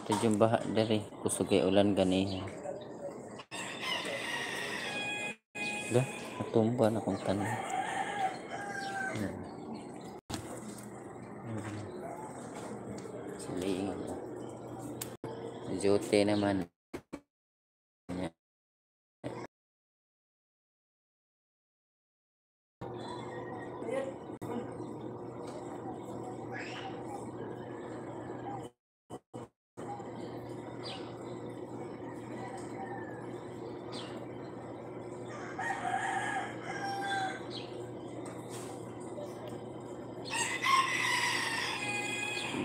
Ito yung baha diri, kusog kay ulan ganiha. Lah, natumba na kong tanan. Silingan mo. Jote naman.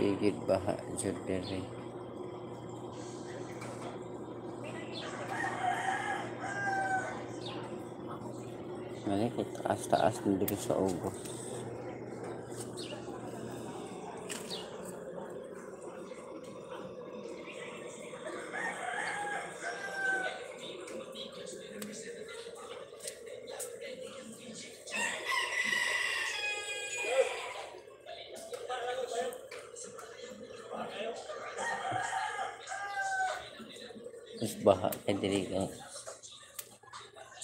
Ligid baha jud diri. Ngani kay taas-taas ni diri sa ubos. Mas baha kay diri guys.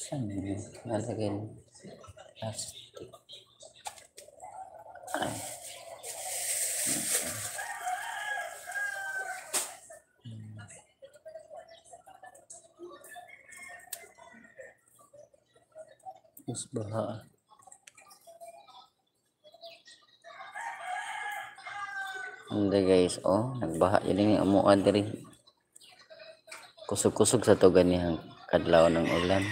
Saan yun? Nalagay ng plastic. Ay. Mas baha. Hindi guys, oh, nagbaha yun yung amuan diri. Kusog-kusog sa to ganihang kadlaw ng ulan.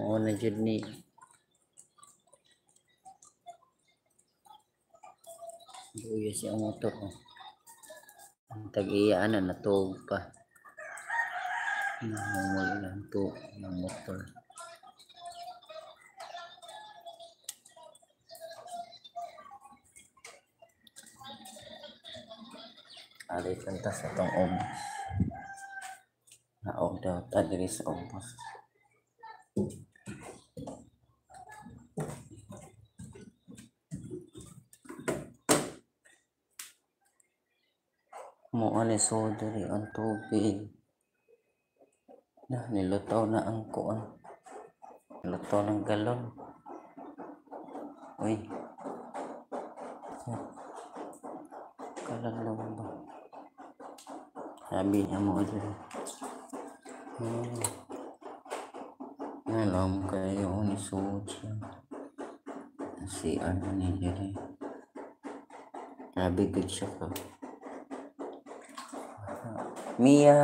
Oo na jud ni. Buya siya ang motor. Oh. Ang tag-iya na natuog pa. Nangungul lang to ng motor. Alit ang tas atong ubos. Naog daw ta diri sa ubos. Mo ani so diri ang tubig. Na nilutaw na ang kuan. Nilutaw ng galon. Uy. Kalalong ba? Sabi niya mo diri. Alam kayo ni Soja. Si ano ni diri. Sabi good siya ka. Mia.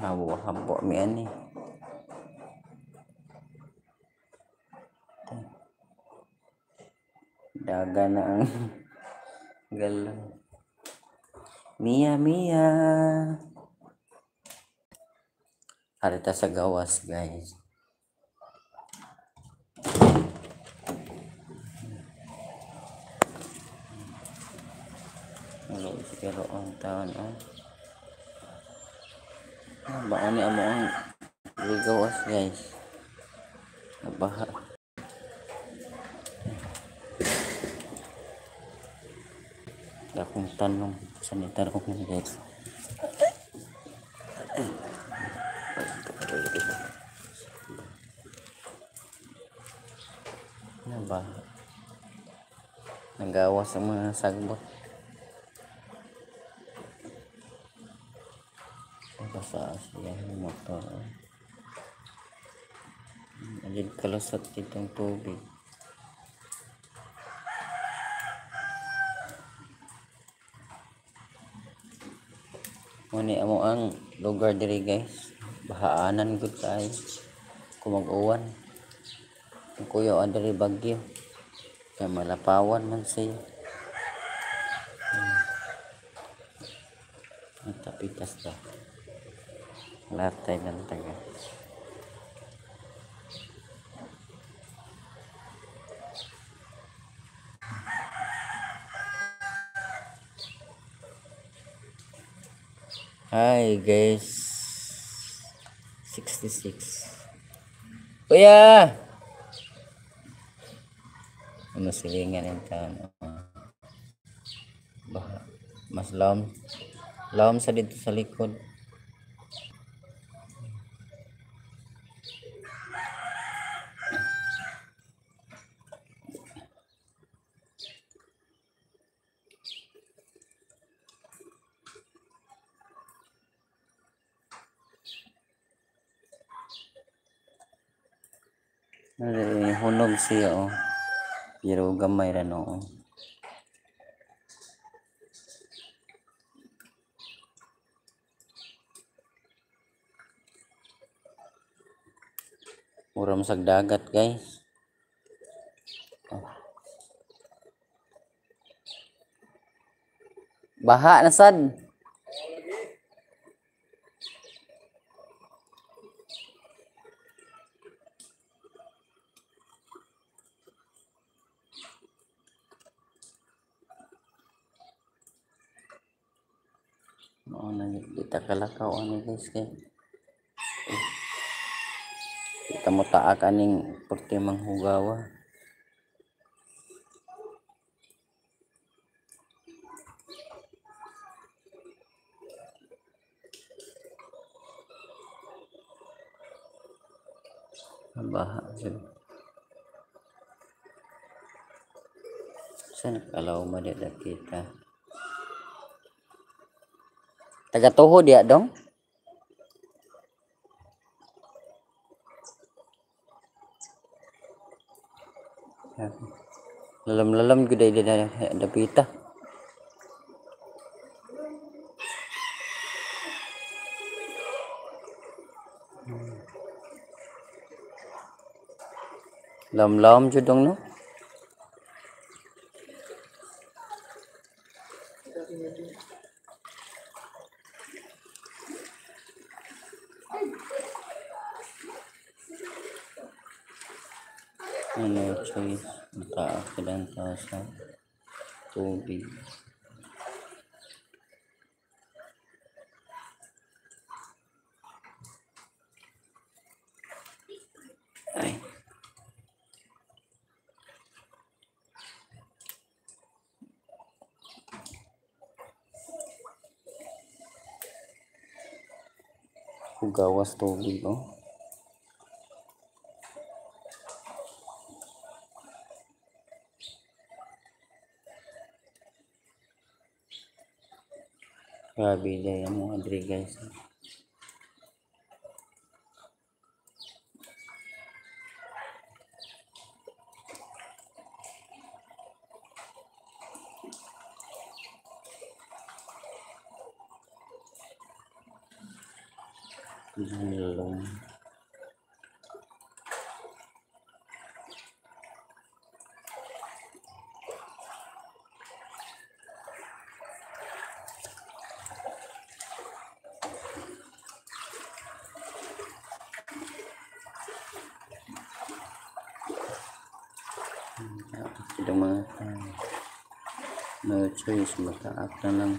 Habo-habo mi ani. Daga na ang galon. Mia, Mia. Harita sa gawas, guys. Wala siguro ang taon, oh. Baon ni amo ang gawas, guys. Nabaha. Akong tanong sanitar ko guys. Nabaha. Nagawas ang mga sagbot. Basa siya ng motor. Alin kalasat itong tubig. Muni amo ang lugar diri guys. Bahaanan gud kaayo. Kung mag-uwan. Ang kuya ang diri bagyo. Kay malapawan man siya. Ang tapitas ba. Latay lang taga. Hi guys. 66. Kuya! Masilingan yung taon. Baha. Mas lawom. Lawom sa dito sa likod. Ay, hunog siya oh. Pero gamay ra no. Mura man sag dagat guys. Oh. Baha na sad. Mao na kita kalakaw ani guys kay kita mo taak aning porte manghugawa. Baha jud. Sa nakalaw ma di kita. Taga-toho diya dong? Lalam-lalam gud ay dapita. Lam-lam jud dong no? Ano choice, makaakit tao sa tubig. Ay. Hugawas tubig oh. Grabe dahil ang mga dre guys. Lalong. Itong mga tao. No choice, mataak na lang.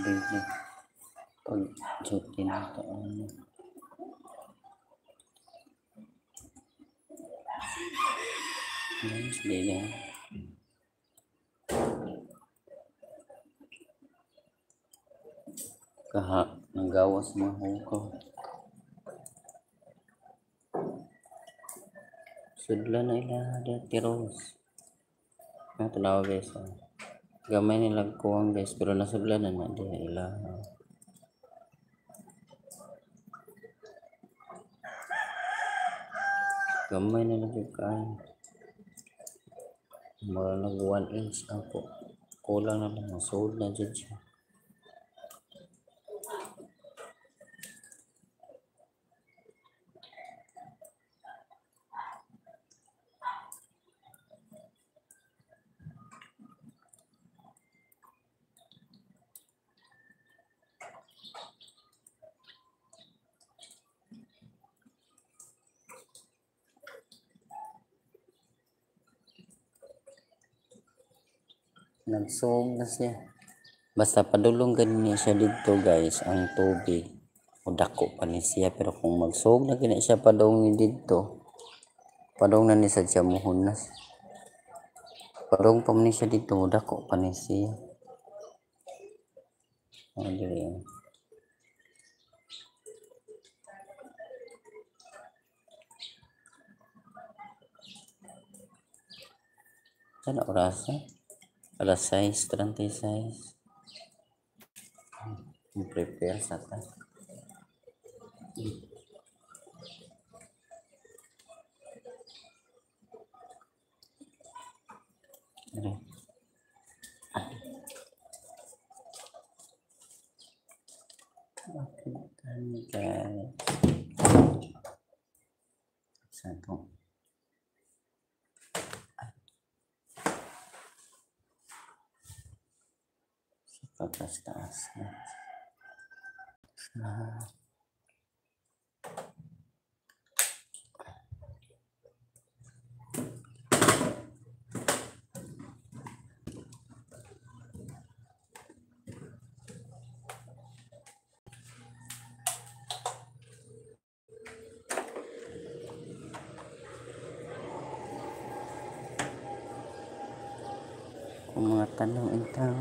Baby, pag duty na ito, ano. Nice, baby. Kaha, nanggawas mga hukaw. Sudla na ila dati rose. Ah, tanawa guys. Gamay nila kuwang guys, pero nasudla na na diha ila. Gamay na lang kain. Mura nag 1 inch ako. Kulang na lang. Sold na dyan siya. Nagsuog na siya. Basta padulong gani siya didto guys ang tubig. O dako pa ni siya, pero kung magsuog na gani siya padung ni didto, padung na ni sad siya muhunas. Padung pa man ni siya didto, dako pa ni siya. Oh, diri. Sana oras eh? Alas 6:36. Prepare sa ta. Okay. Okay, guys. Sa to. Pagkas-taas na. Kung mga tanong intang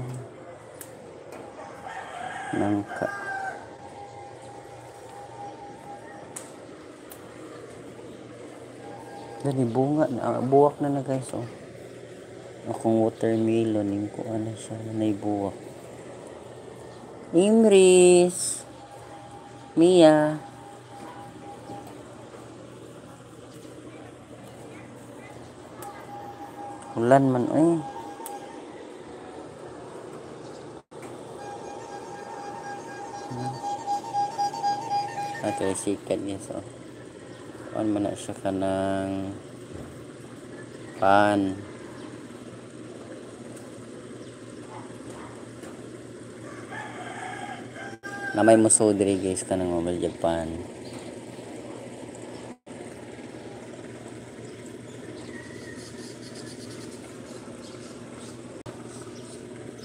nangka. Dali bunga na, buwak na na guys oh. Akong watermelon yung kuha na siya na buwak. Imris, Mia. Ulan man eh. Ato sikat niya so. Kuan man na siya kanang pan. Na may muso diri guys kanang mobile Japan.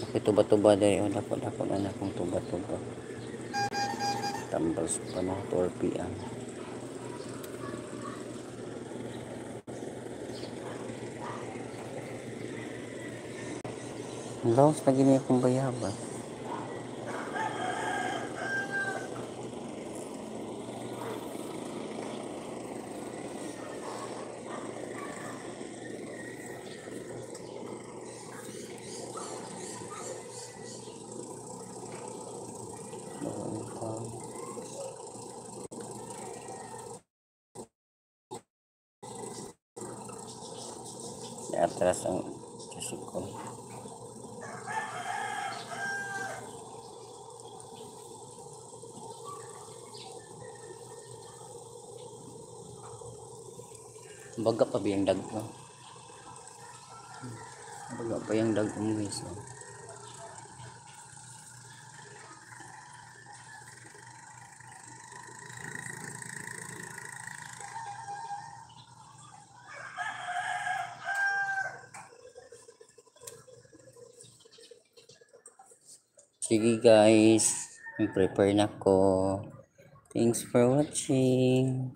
Okay, tuba-tuba diri oh, dako-dako na na akong tuba-tuba. Tambal sa panahon torpian. Laos na gini akong bayabas. Atras ang tricycle. Baga pa ba yung dag ko? Baga pa yung dag ko guys. Oh. Sige guys, prepare na ko. Thanks for watching.